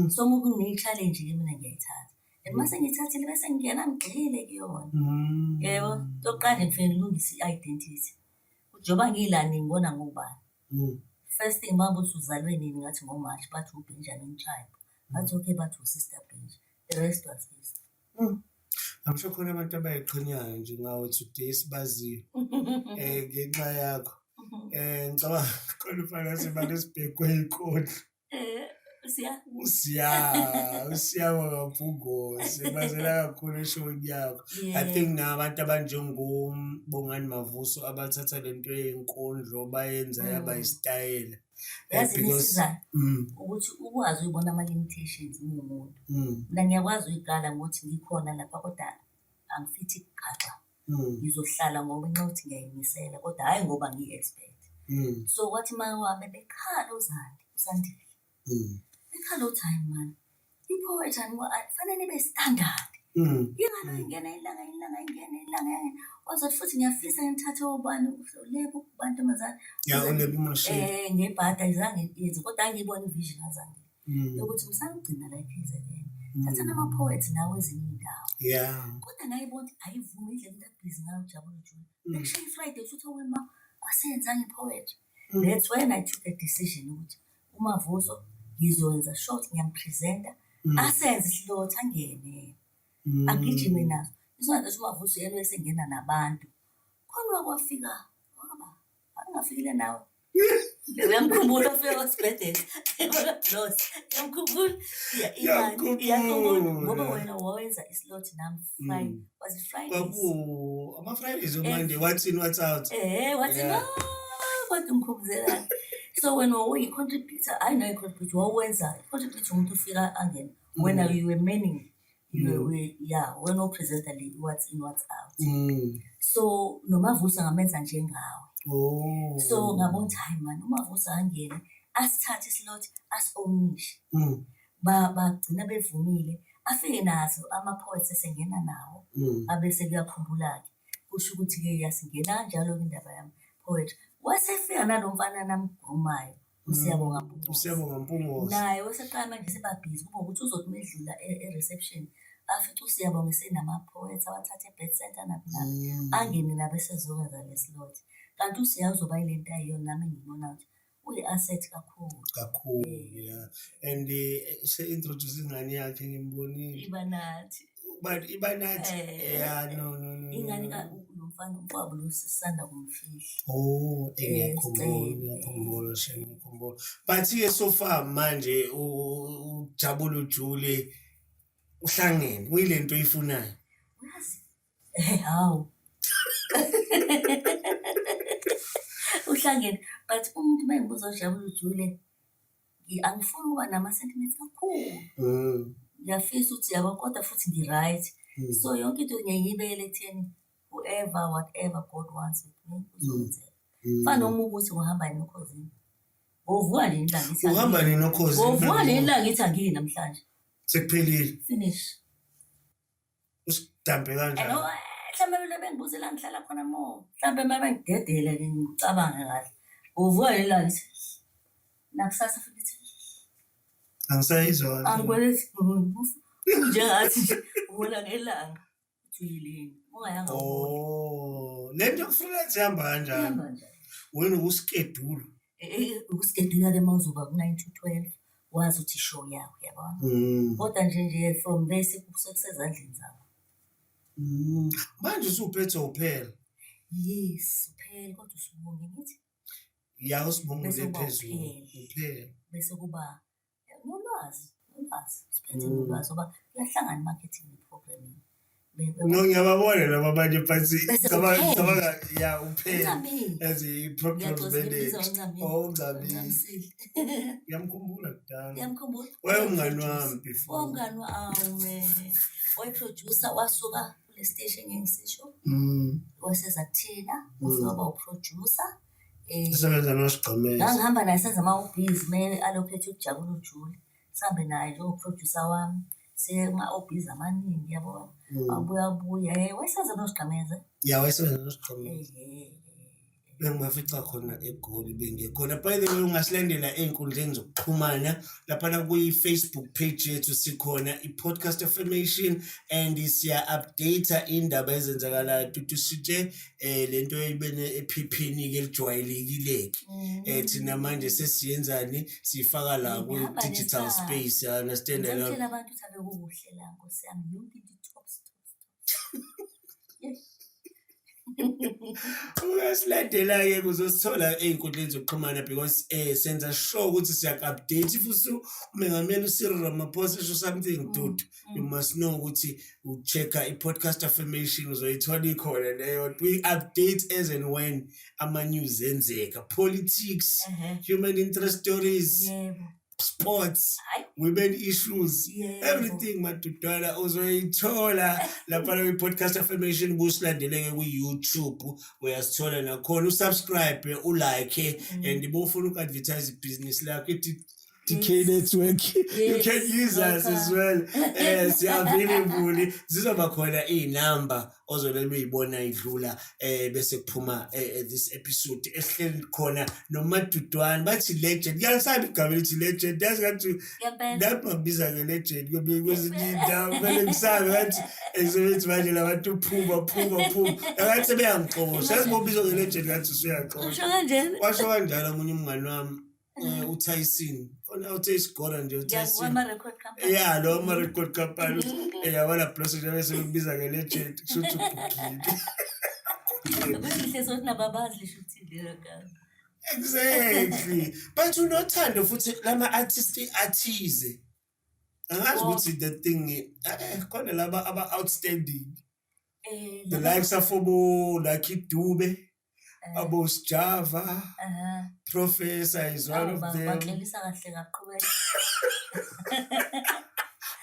So uma kune-challenge-ke mina ngiyayithatha. And mase ngiyithathile bese ngingena ngigxile kuyona. Yebo, okokuqala nje ngifike ngilungise i-identity. Njengoba ngila ningibona ngobani? First thing bangibuza ukuthi uzalwe nini, ngathi ngo-March, bathi uBenjamin Tribe. Ngathi okay, bathi uSister Benji. The rest was history. I'm sure khona abantu abayiqhenyayo nje ngawe today sibaziyo ngenxa yakho. Ngicabanga khona umfana waseMaritzburg weyinkondlo. Siya. Usiyabonga Mpungose, bazela kakhulu eshowini yakho. I think nabantu abanjengoBongani Mavuso abathatha lento yeyinkondlo bayenza yaba isitayela. Yazi isizayo ukuthi ukwazi uyibona ama-limitations uwumuntu. Mina ngiyakwazi uyikala ngokuthi ngikhona lapha kodwa angifithi khaxa. Ngizohlala ngoba ngenxa yokuthi ngiyayimisela kodwa hhayi ngoba ngiyi-expert. So kwathi uma wami bekhala uZandi, uSandile. Bekhala uthi hhayi mani, i-poetry kufanele ibe standard. Ingalo ingena ilanga ilanga ingena ilanga ingena. Wazothi futhi ngiyafisa ngithathe obani Lebo bantombazane. Yeah, uLebo Mashilo. Ngebhadi ayizange ize kodwa angiyibona i-vision kaZandile. Yokuthi usangigcina la e-KZN. Thatha nama-poets nawe ezinye iy'ndawo. Kodwa ngayibona ukuthi ayivumi indlela into abhizi ngayo uJabule Jule. Bekushaye i-Friday usuthi wema asenzanga i-poetry. That's when I took a decision ukuthi uMavuso ngizowenza sure ukuthi ngiyampresenta asenze isilotha angene. Agijime naso. Isona nje uMavuso yena wayesengena nabantu. Khona wakwafika waba angafikile nawe. Uyamkhumbula ufika kwasibhedlela. Los, uyamkhumbula? Iyakhumbula ngoba wena wawenza islot nami Friday. Was it Fridays? Kwaku ama-Fridays o-Monday, what's in, what's out. What's in? Kodwa ngikhumbuzela. So wena wawuyi-contributor, hayi no i-contributor, wawenza i-contributor umuntu ufika angene. Wena you were manning. You were, yeah, wena upresenta le what's in, what's out. So noMavuso ngamenza njengawe. So ngabona ukuthi hayi man, uMavuso angene asithathe islot asi-ownishe. Bagcina bevumile, afike nazo ama-poets esengena nawo, abese kuyakhumbula-ke. Kusho ukuthi-ke yasingena kanjalo-ke indaba yami poetry. Wasefika nalo mfana namgrumayo, uSiyabonga Mpungose. uSiyabonga Mpungose. Naye waseqala manje sebabhizi, kuba ukuthi uzothi uma edlula e-reception, afice uSiyabonga esenama-poets awathathe e-Birth Centre naphi naphi, angene nabo esezokwenza le slot. Kanti uSiya uzoba yile nto ayiyona, nami ngibona ukuthi uyi-asset kakhulu. Kakhulu, yeah. And se-introduce ingane yakhe ngimbonile. Iba nathi. But iba nathi. Yeah, no, no, no. Ingane lo mfana umfowabo lo sisanda kumfihla. Oh, ngiyakhumbula, ngiyakhumbula, shame ngiyakhumbula. But-ke so far manje uJabule ujule uhlangene, uyilento oyifunayo. Uyazi? Hawu. Uhlangene, but umuntu uma engibuza uJabule ujule, angifuni ukuba nama-sentiments kakhulu. Ngiyafisa ukuthi yabo kodwa futhi ngi-right. So yonke into ngiyaye ngiyibekele ekutheni whoever, whatever God wants with me, kuzokwenzeka. Fana noma ukuthi uhamba nini oKhozini. Ngovuka nje ilanga ngithi Uhamba nini oKhozini? Ngovuka nje ilanga ngithi angiyi namhlanje. Sekuphelile. Finish. Usidambe kanjani? Mhlawumbe mina bengibuze la ngihlala khona mo. Mhlawumbe uma bengidedela ke ngicabanga kahle. Uvuka nje ilanga ngithi nakusasa futhi ngithi Angisayizwa. Angikweleti njengathi nje ubona ngelanga. Uthi uyileni. Ungayanga ubone. Oh, le nto yoku-freelance ihamba kanjani? Ihamba kanjani? Wena ukuskedula. Ukuskedula ke uma uzoba ku-9 to 12 wazi ukuthi ishow yakho yabona. Kodwa nje from there sekusezandleni zakho. Manje usuphethe uphela. Yes, uphela kodwa usibonge ngithi. Ya usibonge Bese kuba phezulu. uphela. Uphela. Bese kuba nolwazi, nolwazi. Siphethe nolwazi ngoba kuyahlangana i-marketing ne-programming. No, ngiyababona laba abanye but Bese cabanga uphela. cabanga ya uphela Uncamile. as a program Ngiyaxolisa, ngimbiza manager. uNcamile. Oh, uNcamile. Uncamisile. Ngiyamkhumbula kudala. Ngiyamkhumbula. Wayewumngani wami before. Wayewumngani wami. Wayeproducer wasuka kule station engisisho. Waseza kuthina, ufika waba uproducer. Sebenza noSigqemeza. Ngangihamba naye senza ama-OBs, me allocate ukujabula ujule. Sihambe naye njengoproducer wami. Siye kuma-OBs amaningi yabona. Abuya abuya. Wayesenza noSigqemeza. Yeah, wayesebenza noSigqemeza. Bengibafica khona eGoli bengekhona. By the way, ungasilandela ey'nkundleni zokuxhumana laphana kwi-Facebook page yethu, sikhona i-Podcast Affirmation, and siya-update indaba ezenzakalayo. Tutu sitshe lento eyibene ephepheni-ke elijwayelekile-ke, thina manje sesiyenzani, siyifaka la kwi-digital space, you understand? Ngitshela abantu ukuthi ake kukuhle la, nkosi yami, yonke into tops tops tops. Uyasilandela-ke kuzosithola ey'nkundleni zokuxhumana because senza sure ukuthi siyaku-update. If umengameli uCyril Ramaphosa esho something, dude, you must know ukuthi u-check-a i-Podcast Affirmation, uzoyithola ikhona leyo. We update as and when ama-news enzeka, politics, human interest stories, sports, women issues, everything, madudwana, uzoyithola lapha kwi-Podcast Affirmation. Busilandeleke kwi-YouTube, uyasithola nakhona, u-subscribe, u-like, and bofuna uku-advertise ibhizinisi lakho, ithi DK Network, you can use us as well. Siya-available, zizoba khona iy'namba ozolela uyibona idlula, bese kuphuma this episode ehleli khona noMadudwane, bathi legend. Ngiyalisaba igama elithi legend, yazi, ngathi lapho bakubiza nge-legend kwezinye iy'ndawo, kumele ngisabe ngathi ezobethi manje labantu phuma phuma phuma, ngathi sebeyangixosha, yazi, bobizwa nge-legend ngathi usuyaxosha. Usho kanjena? Washo kanjalo omunye umngani wami, uTyson khona, uthe isigora nje uTyson. Wama-record company. Ya, lo ama-record company, yabona plus nje bese bekubiza nge-legend, kusho ukuthi ugugile. Kuhle sokuthi nababazi lisho ukuthini lelo gama. Exactly, but unothando futhi lama-artist athize, angazi ukuthi the thing, khona laba aba-outstanding, the likes of abo Lucky Dube, abo Sjava, Professor is one of them. Baklelisa kahle kaqhubeka.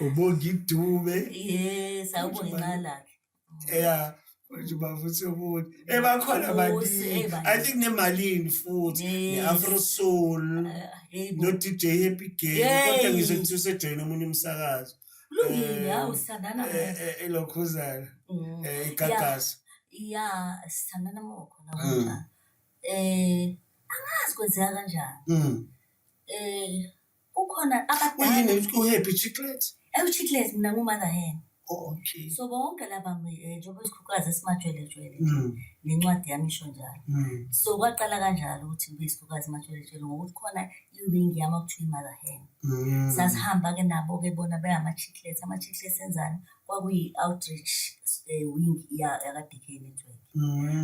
Ubongi Dube. Yes, awubonge nxa lakhe. Yeah, manje bafuthi ubona bakhona Nkosi, baningi. I think nemalini futhi, ne-Afro Soul, Yebo. no-DJ Happy Gang. Kodwa ngizwe kuthiwa usejoyina omunye umsakazo. Kulungile, hawu, sithandana. Elokhuzana, iGagasi. Ya, sithandana mo khona kanjani. Angazi kwenzeka kanjani. Kukhona abadala. Uyini u-Happy Chiclet? Uchiclet, mina ngu-mother hen. Oh, okay. So bonke laba, njengoba isikhukhukazi esimajwelejwele, nencwadi yami isho njalo. So kwaqala kanjalo ukuthi kube isikhukhukazi emajwelejwele ngokuthi khona i-wing yami okuthiwa i-mother hen. Sasihamba-ke nabo-ke bona bengama-chiclets, ama-chiclets enzani? Kwakuyi-outreach wing yaka-DK Network.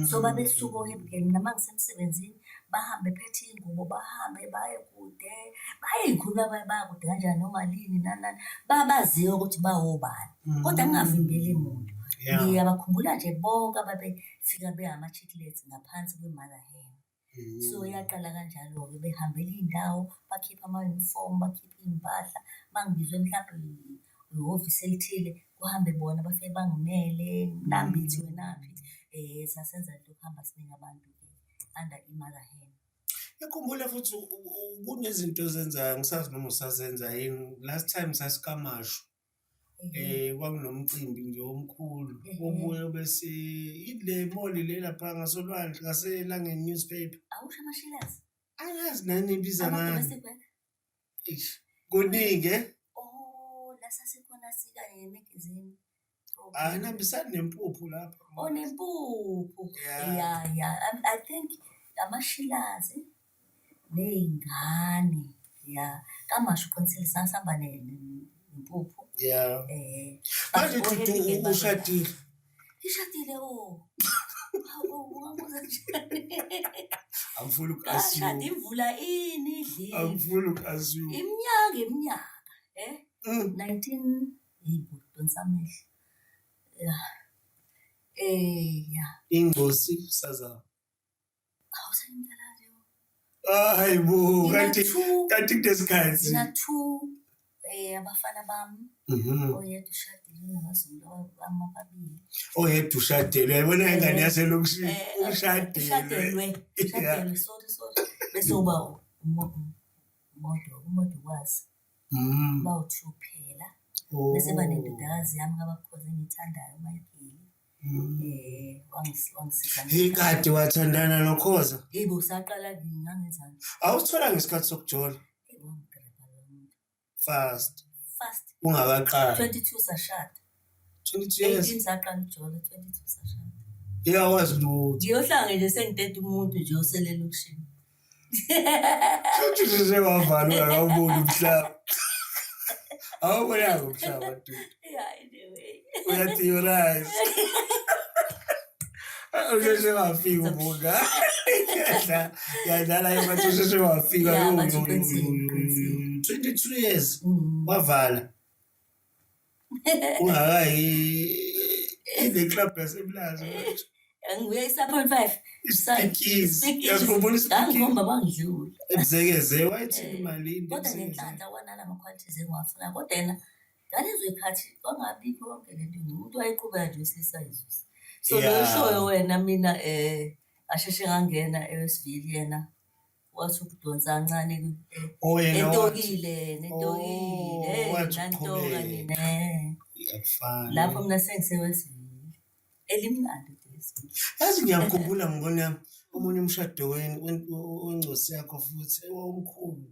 So babesuka o-Happy Girl, mina uma ngisemsebenzini bahambe phethe iy'ngubo, bahambe baye kude, baye iy'khuluma baya kude kanjani nomalini nani nani, babaziyo ukuthi bawobani, kodwa ngingavimbeli muntu. Ngiyabakhumbula nje bonke ababefika bengama-chiclets ngaphansi kwe-mother hen. So yaqala kanjalo-ke, behambela iy'ndawo, bakhiphe ama-uniform, bakhiphe iy'mpahla. Uma ngibizwe mhlampe ihhovisi elithile, kuhambe bona bafike bangimele, nambithi wenaphi. Sasenza nje ukuhamba siningi abantu-ke under i-mother hen. Ngiyakhumbula futhi kunezinto ozenzayo, angisazi noma usazenza yini. Last time sasikaMashu. Kwakunomcimbi nje omkhulu. Obuye bese ile mall le lapha ngasolwandle, ngaseLangeni newspaper. Awusho amashilazi? Angazi nani ibiza ngani. Ama-domestic work? Eish, kuningi eh? Oh, la sasikhona sikanye nge-magazine. Hayi, nihambisani nempuphu lapha. Oh, nempuphu. Yeah. Yeah. I think amashilazi ney'ngane. Yeah. KaMashu uqinisile, sasihamba nempuphu. Manje But Dudu, o-Happy Girl ushadile? Ngishadile, oh. Hawu, ungabuza kanjani? Angifuni Ngashada uku-assume. imvula ini idlile. Angifuni uku-assume. Iminyaka iminyaka, eh? 19, yebo, donsa amehlo. Yeah. Yeah. Ingosi sazama. Awu, sengimdala nje. Hayi bo, Ngina kanti two. kanti kunesikhathi. Ngina two abafana bami. Oyedwa ushadile, unabazukulu bami ababili. Oyedwa ushadile, uyayibona ingane yaselokishini, ushadelwe. Ushadelwe, ushadelwe, sorry, sorry. Bese uba umodo, umodo wazi. Bawu-two phela. Oh. Bese ba nendodakazi yami kabakhozi engiyithandayo, uMichael. Wangisiza. Hey, kade wathandana noKhoza? Yebo, saqala ngangenzani. Awusithola ngesikhathi sokujola? Hey, wangigrabha lo muntu. Fast. Fast. Ungakaqali. 22 sashada. 22 years. 18 saqala ukujola, 22 sashada. Iyakwazi lutho. Ngiyohlanga nje sengiteta umuntu nje osele elokishini. Futhi nje wavala ungakawuboni umhlaba. Awubonanga umhlaba dude. Yeah, anyway. Uyatheorize. Usheshe wafika ubuka. Yadlala ibathi usheshe wafika. Yeah, but uqinisile, uqinisile. 22 years. Wavala. Ungakayi in the club yasemlazi. Ngibuye isa-point five. Ispeakeasy. Uyakhumbula ispeakeasy? Ngangikhomba bangidlula. Emzekeze wayethini imali? Kodwa ngenhlanhla wanala ma-qualities engiwafuna. Kodwa yena ngalezo y'khathi kwangabikho yonke le nto, umuntu wayeqhubeka nje wesilisa ayizuze. So lo oshoyo wena mina asheshe ngangena eWestville, yena wathi ukudonsa kancane Oh, yena wathi entokile nentokile. Oh, wathi Nantoka uqhubeka. nina. Iyafana. Lapho mina sengise-Westville. Elimnandi Westville. Yazi ngiyakhumbula ngibona omunye umshado wengcosi yakho futhi owawumkhulu.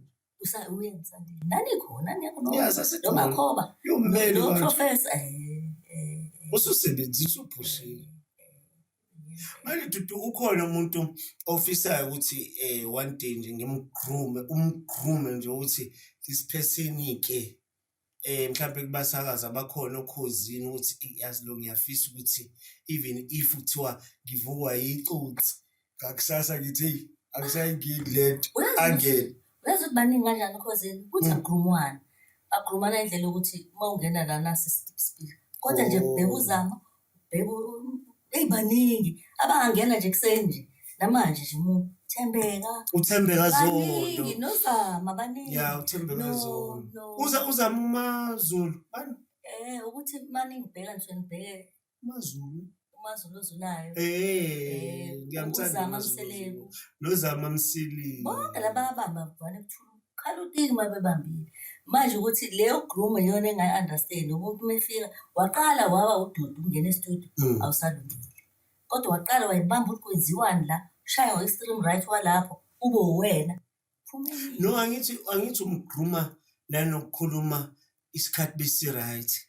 Uye ngisandile. Nanikhona, nani Yeah, sasikhona. noMakhoba. Ummeli No manje. professor. Ususebenzisa uphushile. Manje Dudu, ukhona umuntu ofisayo ukuthi one day nje ngimgroome, umgroome nje ukuthi this person ke mhlawumbe kubasakaza abakhona okhozini ukuthi yazi lo ngiyafisa ukuthi even if kuthiwa ngivukwa yicuthi ngakusasa ngithi hey angisayingeni lento angene. Uyazi ukuthi baningi kanjani okhozini? Kuthi akugroomwana. Bagroomana indlela yokuthi uma ungena la nasi speaker. Kodwa nje bheka uzama, bheka eyi baningi abangangena nje ekuseni nje. Namanje nje Thembeka. Uthembeka Zondo. Baningi noZama baningi. Yeah, uThembeka Zondo. No. Uza uzama uMaZulu. Bani? Ukuthi mani ngibheka nje ngibheke uMaZulu. uMaZulu ozulayo. Ngiyamthanda uZama uMaZulu. Mseleku. NoZama Mseleku. Bonke laba abamba vane kuthula. Khala utiki uma bebambile. Manje ukuthi leyo groom iyona engayi-understand. Umuntu uma efika waqala waba ududu ungena e-studio awusalungile. Kodwa waqala wayibamba ukuthi kwenziwani la, shaya ngo-extreme right walapho ube uwena. Phumelile. No, angithi umgrooma nanokukhuluma isikhathi besi-right.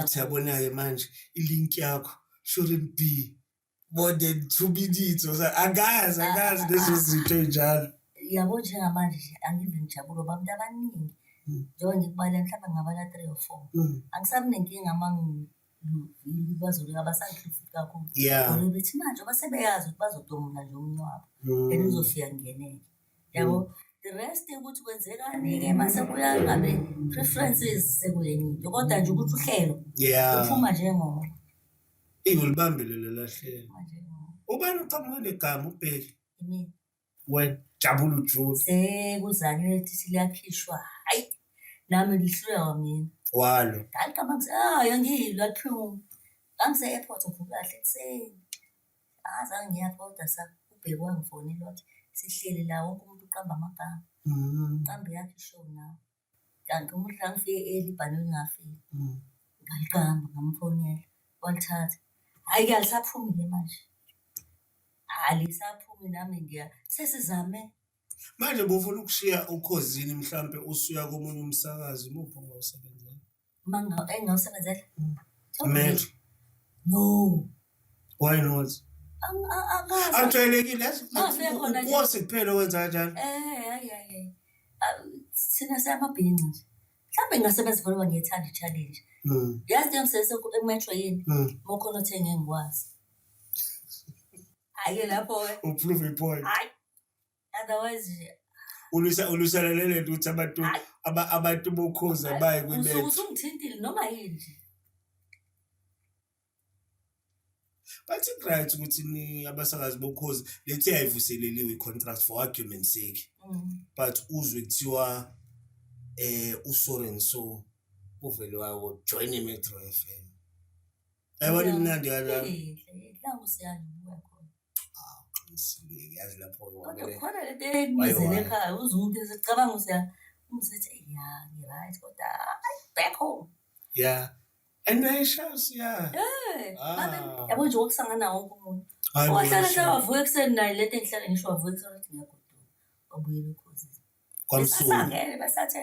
Uthi yabona-ke manje i-link yakho shouldn't be more than 2 minutes or so. Angazi lezo zinto ey'njalo. Yabo njengamanje nje angive ngijabule ngoba abantu abaningi njengoba ngikubalela mhlawumbe ngingabala three or four. Angisabi nenkinga uma bazolika abasangihluphi kakhulu. Ngoba bethi manje ngoba sebeyazi ukuthi bazotomula nje omunye wabo. Then uzofika ngingenele. Yabo. The rest ukuthi kwenzekani-ke mase kuya ngabe preferences sekuyenye into. Kodwa nje ukuthi uhlelo uphuma njengoba. Eyi ulibambile lela hlelo. Uphuma njengoba. Ubani uqhamuka negama uBheki? Imina. Wena Jabula ujule. Sekuzanywe lithi liyakhishwa. Hayi nami lihluleka kwamina. Walo. Ngaliqamba angilwa liphuma. Ngangise-airport ngivuka kahle ekuseni. Angazange ngiyaphi kodwa uBheki wangifonela wathi sihleli la wonke umuntu uqamba amagama. Qamba eyakho i-show nawe. Kanti umuntu la ngifike early ibhanoyi lingafiki. Ngaliqamba ngamfonela walithatha. Hhayi-ke alisaphumi-ke manje. Alisaphumi nami ngiya sesizame. Manje bufuna ukushiya ukhozini mhlampe usuya komunye umsakazi, imuphi ongawusebenzela? Uma engingawusebenzela? Metro. No. Why not? Angazi. Akujwayelekile yazi. Ngafika khona nje. Nkosi kuphela owenza kanjalo. Hayi hayi hayi. Thina siyamabhinca nje. Mhlawumbe ngingasebenza khona ngoba ngiyayithanda i-challenge. Yazi into engisebenza e-Metro yini? Uma ukhona othe ngeke ngikwazi. Hhayi-ke lapho-ke. Uprove a point. Hhayi. Otherwise nje Ulwisana lento ukuthi abantu Hhayi. abantu bokhozi abayi usuke kwimetro. usungithintile noma yini nje. But right ukuthi ni abasakazi bokhozi lethe ayivuseleliwe i-contract for argument's sake. But uzwe kuthiwa uso and so uvele wawo join iMetro FM. Yabona imnandi kanjalo. Inhle, la usiyazi buya khona. Qinisile yazi lapho Kodwa kwamele. khona lento ekubizela Wayi. ekhaya uze umuntu esecabanga usiya umuntu ethi ya ngi-right kodwa hayi back home. Yeah. And nayishaya ya. Eh, Ah. yabo nje wokusangana wonke umuntu. Hayi bo, Wahlala nayishaya. hlala wavuka ekuseni naye lento engihlale ngisho wavuka ekuseni wathi ngiyagoduka. Wabuyela ukhosini. Kwamsuku. Besasangene basathe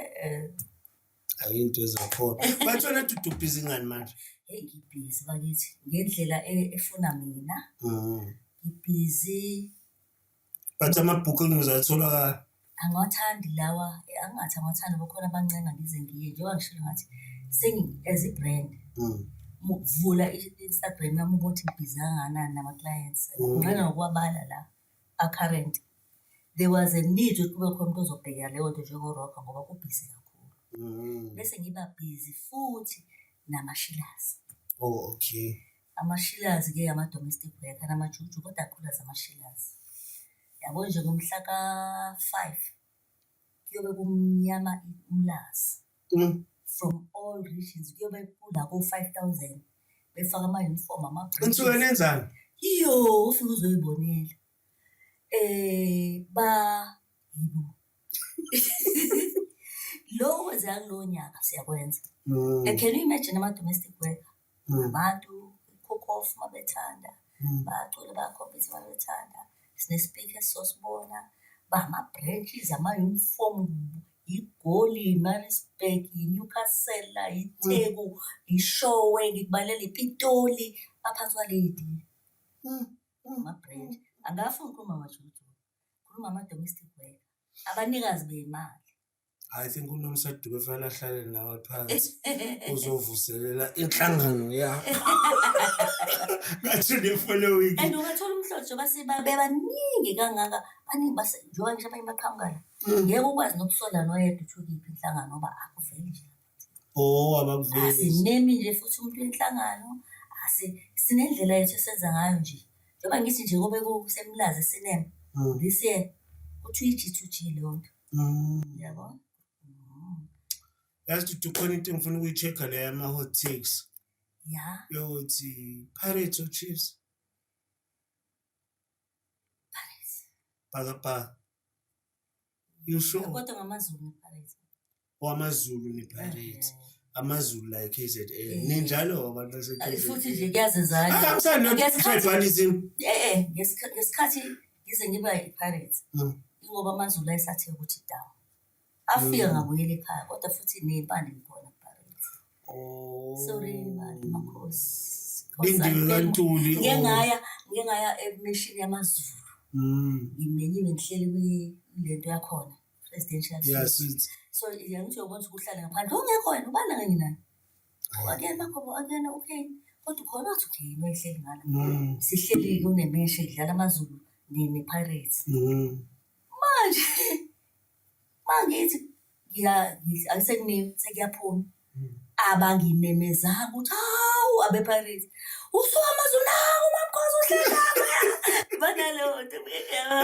Hayi into ezakhona. But wena Dudu busy ngani manje? Hey, ngibhizi bakithi ngendlela efuna mina. Ngibhizi. But ama-bookings atholakala. Angiwathandi lawa, angingathi angiwathandi ngoba khona abancenga ngize ngiye. Njengoba ngishilo ngathi as i-brand. Vula i-Instagram yami ubone ukuthi ngibhizi kangakanani nama-clients. Ngicela nokuwabala la a-current. There was a need ukuthi kube khona umuntu ozobheka leyo nto njengo-Roger ngoba kubhizi kakhulu. Bese ngiba busy futhi namashilazi. Oh, okay. Amashilazi-ke ama-domestic worker namajuju kodwa kakhulukazi amashilazi. Yabo nje ngomhla ka-5 kuyobe kumnyama uMlazi. From all regions kuyobe kulabo 5,000 befaka ama-uniform, ama-bridges. Nisuke nenzani? Iyo, ufike uzoyibonela. Ba yibo. Lo kwenzeka kulowo nyaka siyakwenza. Can you imagine ama-domestic worker? Abantu cook-off uma bethanda, bayacula bayakhompyutha uma bethanda. Sine-speaker esizosibona, bama-branches, ama-uniform, iGoli, i-Maritzburg, i-Newcastle, iTheku, iShowe, ngikubalela iPitoli, baphansi kwaley'di. Ama-branch. Angafuni ukukhuluma amajuju, khuluma ama-domestic worker, abanikazi bey'mali. I think uNomsa Dube fanele ahlale nawe phansi uzovuselela inhlangano yakho. Ngathi une-following. And ungathola umhlobo njengoba sebebaningi kangaka, baningi njengoba ngisho abanye baqhamuka la. Ngeke ukwazi nokusola noyedwa ukuthi ukuyiphi inhlangano ngoba akuveli nje. Oh, abakuveli. Asimemi nje futhi umuntu wenhlangano, sinendlela yethu esenza ngayo nje. Njengoba ngithi nje kube kuseMlazi sinema this year kuthiwa i-G2G leyo nto. Yabo? Yazi Dudu khona into engifuna ukuyi-check-a le yama-hot takes. Ya. Yokuthi Pirates or Chiefs? Pirates. Bhaka bhaka. You sure? Kodwa ngamaZulu ne-Pirates. AmaZulu ne-Pirates. AmaZulu la e-KZN. Ninjalo abantu base-KZN. Futhi nje kuyazenzakala. Ah, I'm sorry, not tribalism. Ngesikhathi ngize ngiba i-Pirates. Ingoba amaZulu ayesathe ukuthi down. Afika ngabuyela ekhaya kodwa futhi ney'mpande ngikhona ku-Pirates. Oh. Sorry mali makhosi. Lindiwe kaNtuli. Ngike ngaya emishini yamaZulu. Ngimenyiwe ngihleli kulento yakhona. Presidential suite. So ngithi uyobona ukuthi uhlale ngaphandle. Ungekho wena ubani kanye nani? Akuyena makhobo akuyena okay. Kodwa ukhona wathi okay wayehleli ngala. Sihleli kunemeshe idlala amaZulu ne-Pirates. Manje mangithi akusekumiwe sekuyaphuma. Abangimemezanga ukuthi hawu abe-Pirates. Usuka amaZulu nawo uMamkhosi uhleli lapha. Banaleyo nto.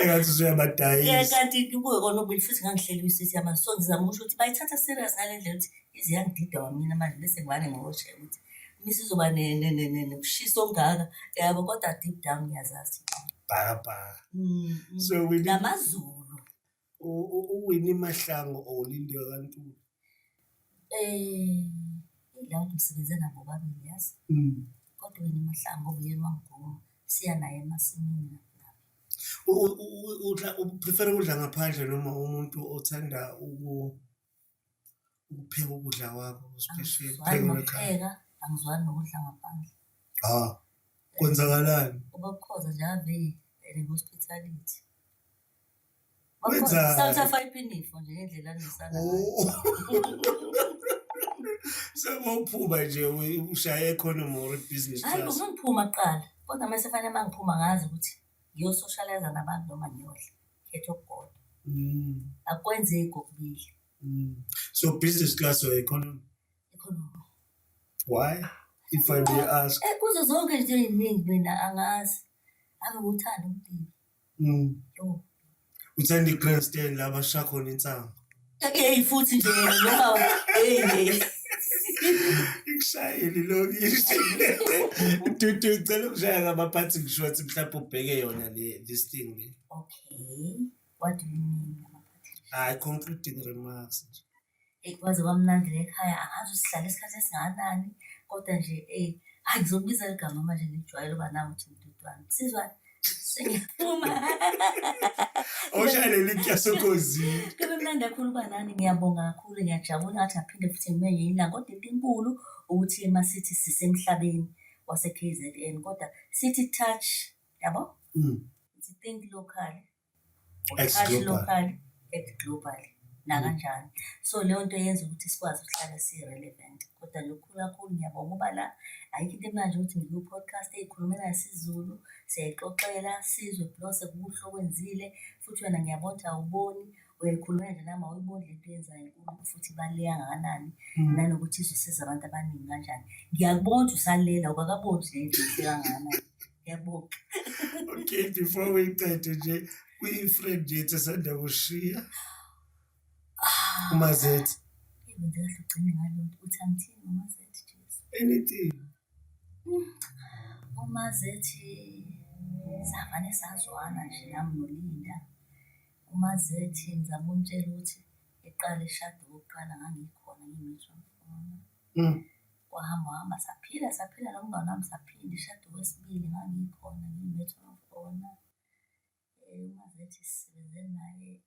Engathi usuyabadayisa. Kanti kubuye kona okubili futhi ngangihleli kwi-suite yamaZulu. So ngizama ukusho ukuthi bayithatha serious ngale ndlela ukuthi ize yangidida kwamina manje bese ngimane ngoshe ukuthi misizoba nokushisa okungaka. Yabo kodwa deep down ngiyazazi. Bhaka bhaka. So we NamaZulu. uWinnie Mahlangu or Lindiwe kaNtuli? Ila bantu ngisebenze nabo bobabili yazi. Kodwa uWinnie Mahlangu ngoba uyena wangigoma siya naye emasimini naphi. U-prefer ukudla ngaphandle noma umuntu othanda ukupheka ukudla kwakho especially Angizwani ukupheka ekhaya? nokupheka, angizwani nokudla ngaphandle. Ah, kwenzakalani? Ubabukhoza nje ave ene-hospitality. Wenzani? Sawuthafa ipinifo nje ngendlela anesana ngayo. Oh. Sewuphuma nje ushaya economy or business Hayi class. bo, ngiphuma kuqala. Kodwa mase fanele mangiphuma ngazi ukuthi ngiyo-socialize nabantu noma ngiyodla. Khetha okukodwa. Akwenzeki kokubili. So business class or economy? Economy. Why? If I may ask. Kuzo zonke nje ey'ningi mina angazi. Ave ngiwuthanda umdibi. Yo. Uthanda i-grandstand la abashaya khona insangu. Hey futhi nje noma hey. Ikushayile ilokishi. Dudu ngicela ukushaya ngama-parting shots mhlawumbe ubheke yona le this thing le. Okay. What do you mean ngama-parting? Hayi, concluding remarks nje. Kwaze kwamnandi la ekhaya, angazi ukuthi sihlale isikhathi esingakanani. Kodwa nje hhayi, ngizokubiza igama manje ngijwayele uba nawe uthi Mdudwane. Sizwa sengiyaphuma. Awushaya leli yasokhozini. Kube mnandi kakhulu uba nani, ngiyabonga kakhulu, ngiyajabula ngathi aphinde futhi ngimenye ilanga. Kodwa into enkulu ukuthi uma sithi sisemhlabeni wase-KZN, kodwa sithi touch, yabo? Sithi think local, or Act touch global. Local, act global, nakanjani. So leyo nto yenza ukuthi sikwazi ukuhlala si-relevant. Kodwa nje okukhulu kakhulu ngiyabonga uba la, ayikho into emnandi ukuthi ngikwi-podcast ey'khulumela isiZulu, siyayixoxela, sizwe blose kuhle okwenzile, futhi wena ngiyabona ukuthi awuboni, uyayikhulumela nje nami awuyiboni lento oyenzayo inkulu futhi ibaluleke kangakanani, nanokuthi izosiza abantu abaningi kanjani. Ngiyakubona ukuthi usalela, awukakaboni ukuthi le nto inhle kangakanani. Ngiyabonga. Okay, before we qede nje, kwi-friend yethu esanda kushiya, uMazethi. Wenze kahle ugcine ngalo nto. Uthi angithini ngoMazethi, Jesu? Anything. UMazethi savane sazwana nje nami noLinda. UMazethi ngizama ukumtshela ukuthi eqala eshada okokuqala ngangikhona ngiyi-matron of honor. Kwahamba hamba saphila saphila nomngani wami saphinda ishada okwesibili ngangikhona ngiyi-matron of honor. UMazethi sisebenze naye,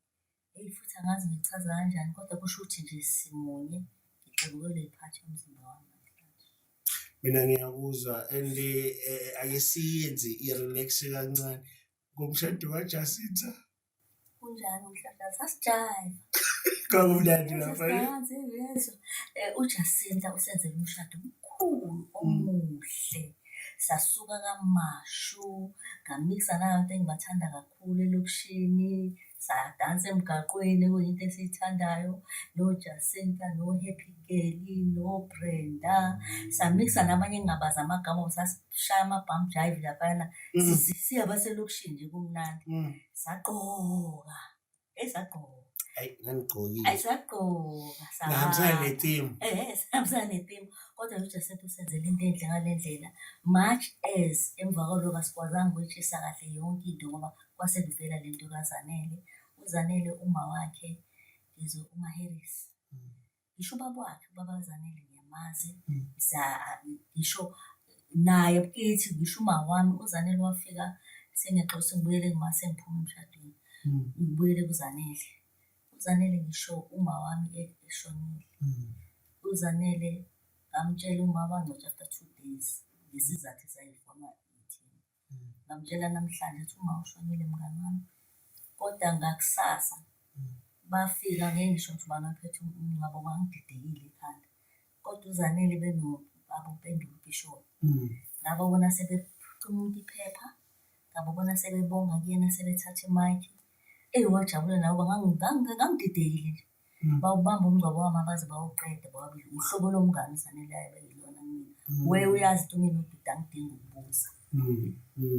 eyi futhi angazi ngichaza kanjani kodwa kusho ukuthi nje simunye, ngixebukelwe yiphathi yomzimba wami namhlanje. Mina ngiyakuzwa and ake siyenze i-relax kancane ngomshado kaJacinta. Kunjani umshado? Sasijayiva. Kwakumnandi lapha. Sidanse yezo. UJacinta usenzele umshado omkhulu omuhle. Sasuka kaMashu, ngamixa nabantu engibathanda kakhulu elokishini, sadansa emgaqweni okuyinto esiyithandayo, noJacinta, no-Happy Girl, no-Brenda. Samixa nabanye engingabazi amagama, sasishaya ama-bump jive laphayana. Siyabaselokishini nje kumnandi. Sagqoka, sagqoka. Hayi, nganigqokile. Ayi, sagqoka. Nahambisana ne-theme. Sihambisana ne-theme. Kodwa uJacinta usenzele into enhle ngale ndlela. Much as emva kwaloko asikwazanga ukuyitshisa kahle yonke into ngoba kwase kuvela le nto kaZanele. UZanele uma wakhe ngizwe uMaHarris. Ngisho ubaba wakhe, ubaba kaZanele ngiyamazi. Ngisho naye kithi, ngisho uma wami uZanele wafika sengiyaxolisa ngibuyele kuma sengiphuma emshadweni. Ngibuyele kuZanele. UZanele ngisho uma wami eshonile. UZanele ngamtshela uma wangcwatshwa after 2 days ngesizathu esayifona ithini. Ngamtshela namhlanje ukuthi uma ushonile mngani wami, kodwa ngakusasa bafika, ngeke ngisho ukuthi ubani ophethe umngcwabo, ngangididekile ekhanda. Kodwa uZanele benobaba uMpendulo uBishop. Ngababona sebephuca umuntu iphepha, ngababona sebebonga kuyena sebethatha imayikhi. Eyi, wajabula nawe ngangididekile nje. Bawubamba umngcwabo wami baze bawuqeda bobabili. Uhlobo lomngani uZanele ayebe yilona kumina. Uyazi ukuthi mina uDudu angidingi ukubuza.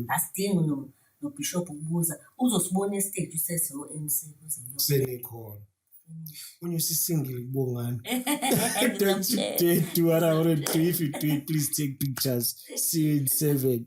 Asidingi noBishop ukubuza. Uzosibona e-stage usezo-MC kuze kuyophela. Senikhona. Unyusa i-single kubongani. Don't you dare do what I want to do. If you do it, please take pictures. See you in 7.